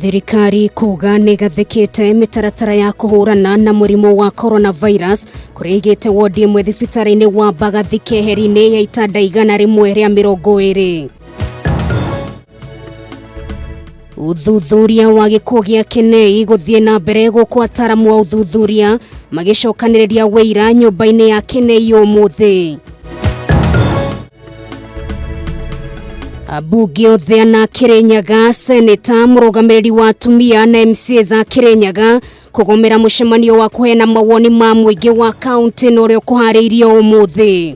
Thirikari kuga nĩ ĩgathĩkĩte mĩtaratara ya kũhũrana na mũrimũ wa coronavirus kũrĩa ĩigĩte wondi ĩmwe thibitarĩ-inĩ wa Mbagathi keheri-inĩ ya itanda 120. Ũthuthuria wa gĩkuũ gĩa Kenei gũthiĩ na mbere gũkũ ataramu a ũthuthuria magĩcokanĩrĩria wĩira nyũmba-inĩ ya Kenei ũmũthĩ. Ambunge othe ana Kirinyaga, seneta, mũrũgamĩrĩri wa atumia na MCAs a Kirinyaga kũgomera mũcemanio wa kũheana mawoni ma mũingĩ wa kaunti na ũrĩa ũkũharĩirio ũmũthĩ.